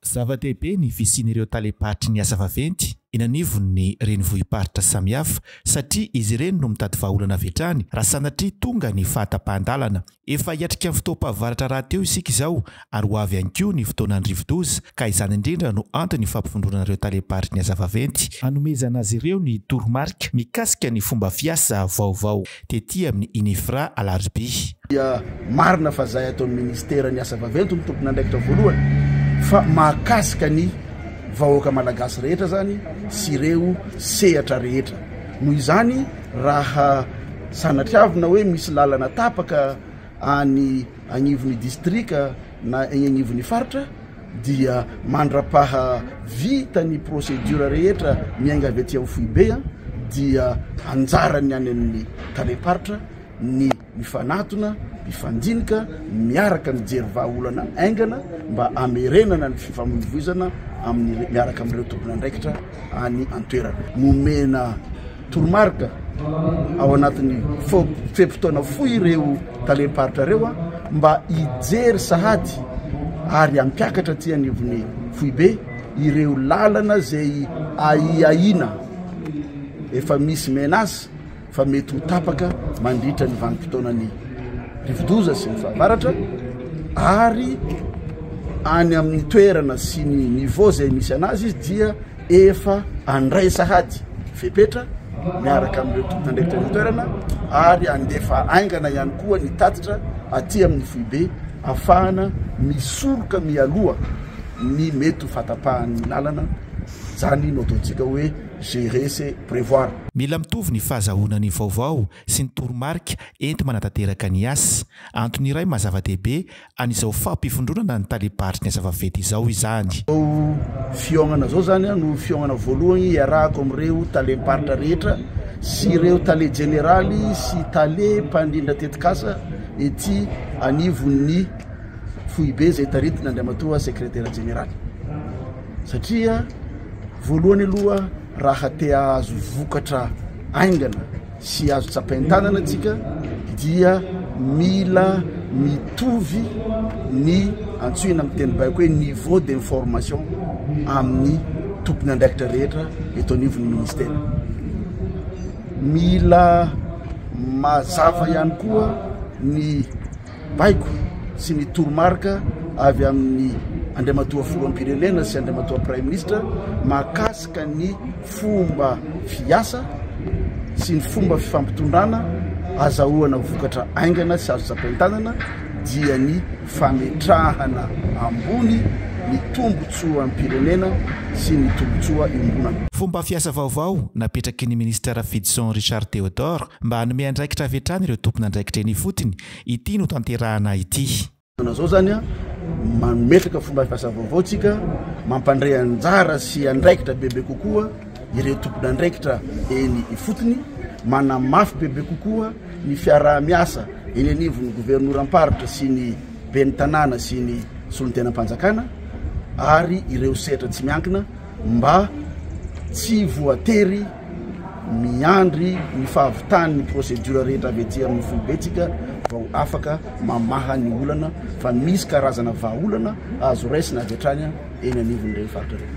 Zava-dehibe ny fisian'ireo talem-paritry ny asa vaventy eny anivon'ny renivohi-paritra samihafa satria izy ireny no mitady vahaolana avy hatrany raha sanatria tonga ny fahatapahan-dalana. Efa hiatrika ny fotoam-pahavaratra rahateo isika izao ary ho avy ihany koa ny fotoanan'ny rivodoza ka izany indrindra no antony fampivondronana ireo talem-paritry ny asa vaventy hanomezana azy ireo ny toromarika mikasika ny fomba fiasa vaovao tety amin'ny Inefra Alarobia. Dia marina fa zahay ato amin'ny ministera ny asa vaventy no tompon'andraikitra voalohany fa mahakasika ny vahoaka malagasy rehetra zany sy ireo sehatra rehetra. Noho izany raha sanatriavina hoe misy lalana tapaka any agnivon'ny distrika na eny agnivon'ny faritra dia mandrapaha vita ny procédure rehetra miainga avy aty amin'ny foibe dia anjaran'ny any amin'ny talem-paritra ny mifanatona, mifandinika, miaraka mijery vahaolana haingana mba hamerenana ny fifamoivoizana amin'ny miaraka amin'ireo tompon'andraikitra any an-toerana. Nomena toromarika ao anatin'ny fe-potoana fohy ireo talem-paritra ireo mba hijery sahady ary hampiakatra aty anivon'ny foibe ireo lalana izay ahiahiana efa misy menace fa mety ho tapaka mandritra ny vanim-potoanan'ny rivodoza sy ny fahavaratra ary any amin'ny toerana sy ny niveau izay misy anazy izy dia efa andray sahady fepetra miaraka amin'ireo tompon'andraikitra ny toerana ary andefa aingana ihany koa ny tatitra aty amin'ny foibe afahana misoroka mialoha ny mety ho fahatapahan'ny lalana zany no ataontsika hoe gérer c'est prévoir. Mila mitovy ny fahazahoana ny vaovao sy ny toromarika enti-manatanteraka ny asa. Antony iray maha zava-dehibe an'izao fampivondronana ny talem-paritry ny asa vaventy izao izany. Izao fihaonana izao izany no fihaonana voalohany iarahako amin'ireo talem-paritra rehetra sy ireo tale jeneraly sy tale mpandrindra tetikasa ety anivon'ny foibe izay taritin'Andriamatoa sekretera jeneraly. Satria voalohany aloha raha te hahazo vokatra haingana sy azo tsapain-tanana antsika dia mila mitovy ny antsoina amin'ny teny baiko hoe niveau d'information amin'ny tompon'andraikitra rehetra eto anivon'ny ministera. Mila mazava ihany koa ny baiko sy ny toromarika avy amin'ny Andriamatoa Filoham-pirenena sy Andriamatoa Praiminisitra mahakasika ny fomba fiasa sy ny fomba fifampitondrana azahoana vokatra haingana sy azo tsapain-tanana dia ny fametrahana ambony ny tombotsoam-pirenena sy ny tombotsoa iombonana. Fomba fiasa vaovao napetraky ny Minisitra Rafidison Richard Théodore mba hanome andraikitra avy hatrany ireo tompon'andraikitra eny ifotony ity notanterahana ity. Fotoana izao izany mametraka fomba fiasa vaovao tsika, mampandray anjara sy andraikitra bebe kokoa ireo tompon'andraikitra eny ifotony, manamafy bebe kokoa ny fiaraha-miasa eny anivon'ny governoram-paritra sy ny ben'ny tanàna sy ny solontenam-panjakana ary ireo sehatra tsy miankina mba tsy voatery miandry ny fahavitan'ny procédure rehetra avy aty amin'ny foibe tsika vao afaka mamaha ny olana fa misy karazana vahaolana azo raisina avy hatrany eny anivon'ireny faritra ireny.